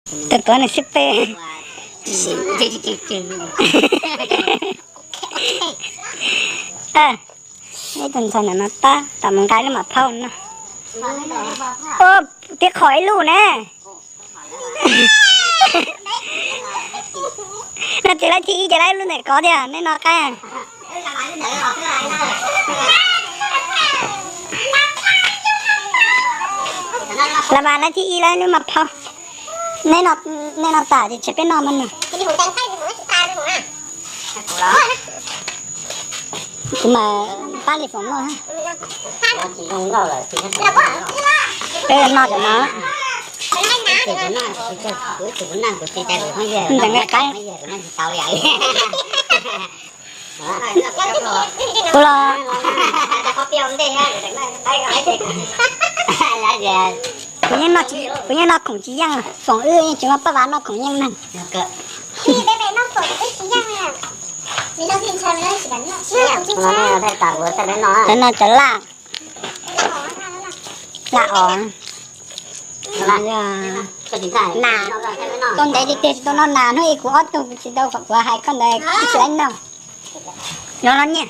Tus tuav nws xib peb. Ib tug ntxhais ntawm no tab tom mus nqa lub mam phauj no. Ua, tib qho ib lub ne. No ces lawv thib ib ces lawv lub ntawm ko thiab, neb no qab. Los mas lawv thib ib lawv lub mam phauj. Neb no, neb no tas ces tseg peb noj mas no. Kuv mas pab Lis Foom noj. Peb noj cov no. Ntxeev nqaij qaib. Kuv los, kuv yeej noj khoom tsis yeej, Foom wb tsis muaj paj vav noj khoom yeej neeg. Cov no cov laj, laj os. Nas, koj ntev tiag tiag tsis tau noj nas, hnub ib kuv ob tug kuv tsis tau, kuv hais koj ntawd tsis tau noj. Nyob no nyiaj.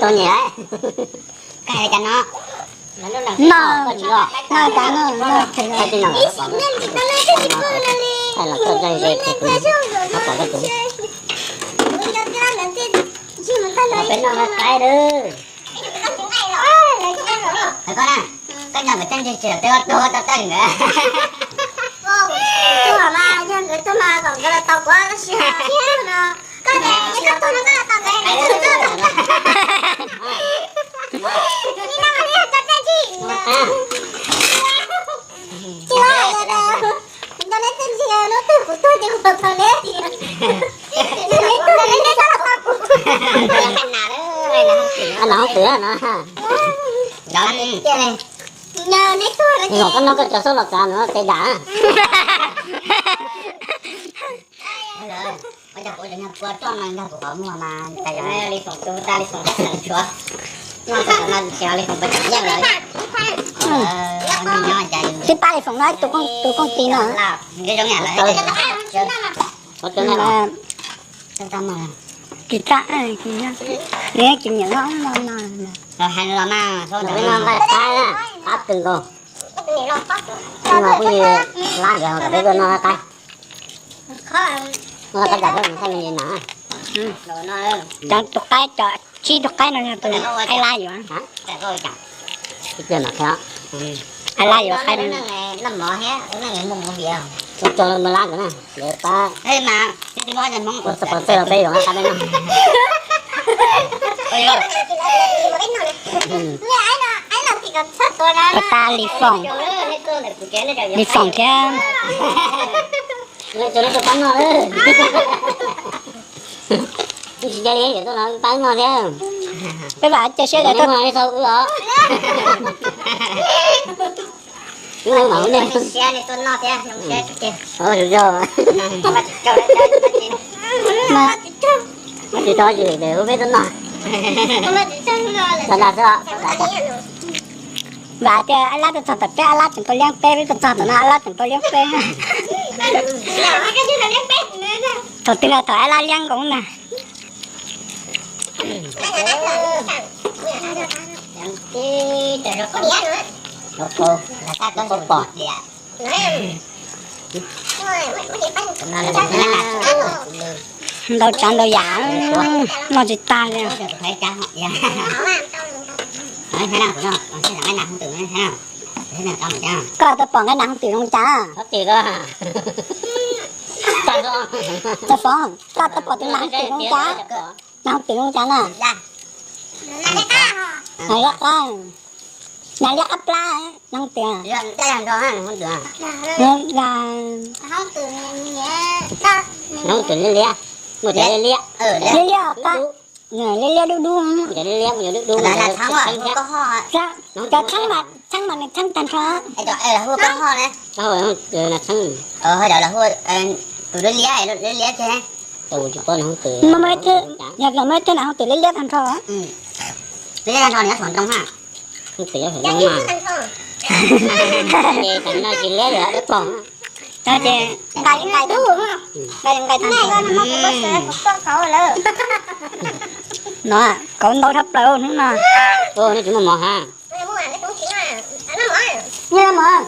Tau nyiaj. Koj hais cas no? Noj, noj cas no, noj. Peb noj qaib dab. Koj na, koj nyob nkawd txaj ntsig tsis yog peb ob tug tau txaj nkawd. Tuaj mas yog nkawd tuaj mas kom nkawd los tau kuv tab sis no koj tias koj tuaj no koj los tau nkawd, nkawd tuaj tau. Nim no mas yog tau txaj ntsig. Tsis, nco neb txaj ntsig lub twg kuv tuaj ces kuv tau tau neb. Nco neb, neb txhob los tau kuv. Nas hoob twm no. Nco neb tuaj no. Koj noj koj cov xab los kav no tej dam. Twb pab Lis Foom no, tus kooj tij no. Tsis txaj, nws tsis nyiam no no. Pab kawg nkaus. Peb no peb yeej lab nkawd, peb tuaj noj qaib. Noj qaib tas peb mus thaij me ntsis no. Cov tus qaib, cov tsib tug qaib no yog tus qaib lab yuav. Qaib lab yuav qaib. Ua tsaug mus lab nkawd na, pab ua sponsor peb yuav nqa qaib peb noj. Pab Lis Foom, Lis Foom thiab. Tsis cia li yuav tuaj no pab noj thiab. Peb vam cia siab tias tuaj. Tsis tau, tsis tau, peb tuaj noj. Vam tias Ab Lab tuaj txog tom peb, Ab Lab tseem tau liab peb, peb tuaj txog tom no Ab Lab tseem tau liab peb. Thaum twg los thaum Ab Lab liab nkoos na. Ntau tsav ntau yam, noj tsis tag li. Koj tau pom nqaij nas hoov twm zoo cas? Foom, koj tau pom tus nas hoov twm zoo cas? Nas hoov twm zoo cas na? Nas liab qab, nas liab qab plab, nas hoov twm. Nas hoov twm liab liab, liab liab qab, liab liab dub dub. Cov txheeb mas, txheeb mas nws txheeb tag nrho. Yog muaj ib tug nas hoov twm liab liab tag nrho. Liab tag nrho. Tsis liab yog dawb paug. Ces nqaij nqaij tub, nqaij nqaij tub no, kauv ntau dhau plaws hnub no. Nej tsis noj mov ha? Noj mov.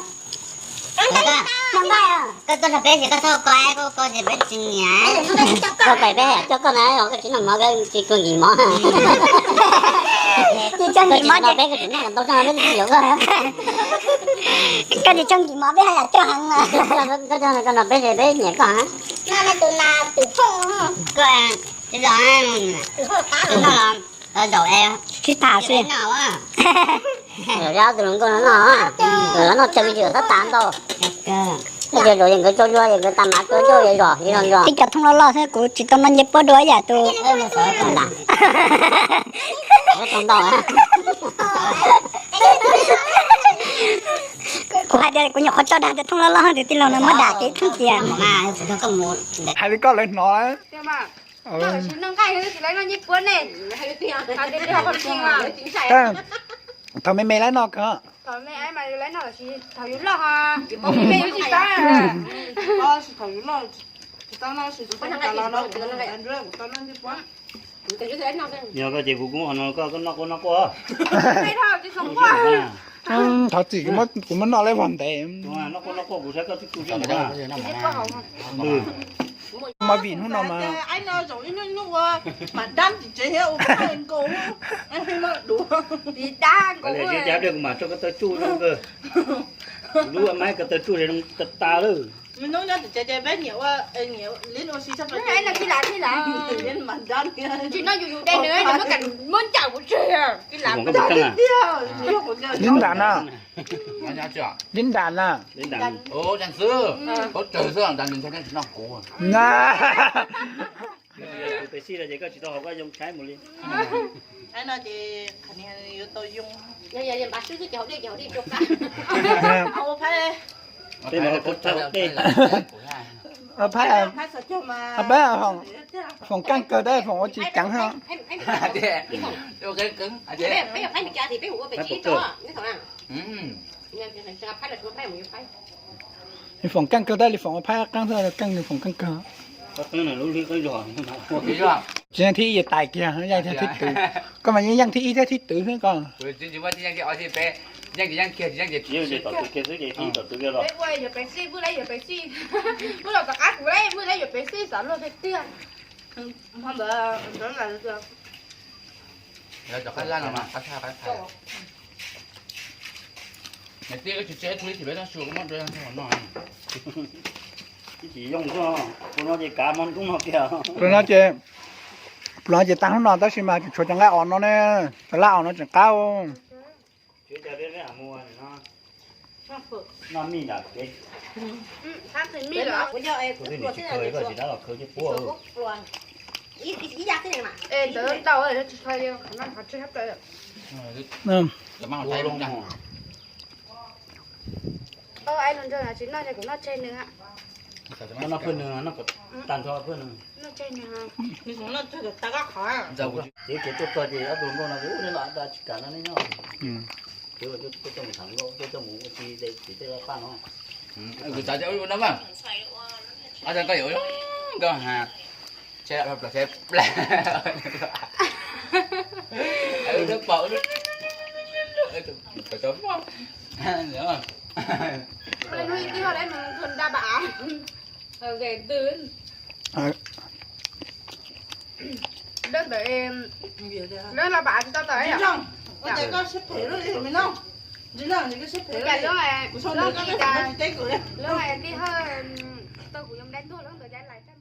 Koj tuaj nrog peb ces koj txhob kov, koj kov ces peb tsis nyiam. Koj pais peb coj koj na, koj tsis noj mov koj tsis tshua nkim mov. Tsis tshua nkim mov ces peb tsis noj ntau tshaj peb tsis yuav koj. Koj tsis tshua nkim mov peb haj yam coj heev na. Koj nrog peb ces peb nyiam koj heev. Koj tsis los, zaum es sib tham xwb. Zaum tus hluas nkauj no noj, los noj tsawg me ntsis tab tas ntau. Noj tsawg zaum es nkawd tso zog es nkawd tas mas tso zog es zom li no zog. Ib co thooj loj loj xwb, kuv tsis tau noj ncej puab dua ib yam tus. Kuv hais tias kuv nyuam qhuav tso dag tias thooj loj loj, tus tij laug no muab dam ces ib thooj cia. Hais li koj lawv hnov. Thaum me me lawv noj kawg. Yog koj ces kuv kuj no koj noj quaj noj quaj. Thov txim, kuv muab noj lawm vog ntev. Noj quaj noj quaj kuv saib koj twb tu siab mus na. Mas vim hnub no mas kuv mam tso koj taw tsuj zoo kawg. Lub maib koj taw tsuj zoo tas tas lawm. Li nram na, li nram na. Peb foom keej kawg tab, foom ua tsis ceev. Foom keej kawg tab li foom ua phaib qeeb xwb, keej foom keej kawg. Tsis yeej thib ib yeej tais kiag, yeej thib twv. Koj mas yeej yeej thib ib thiab thib twv xwb koj. Tsis yooj, ua no ces kav hmo ntuj no kiag. Ua no ces, ua no ces tag hnub no tab sis mas tseem tshuav cov nqaij os no ne, cov laj os no tseem qab. Noj mij nram kev. Tus twg nws tsis khaws koj tsis dab los khaws coj puab. Noj pawg nws, noj tag nrho pawg nws. Ces kev tuaj txog ces ob tug hluas nkauj no ces ub, nej los da tsis kam no nej nyob. Ces tuaj coj mus tham nkauj, tuaj coj mus ua si ces tej laj paj no. Kuv xav tias ua no mas, ob tug koj yuav nkauj ha, Lawv ntawd, lawv los pam tsis tau tawm. Lawv, lawv tij Hawj tau kuv yog dab tuag lawv ntawd dab lais.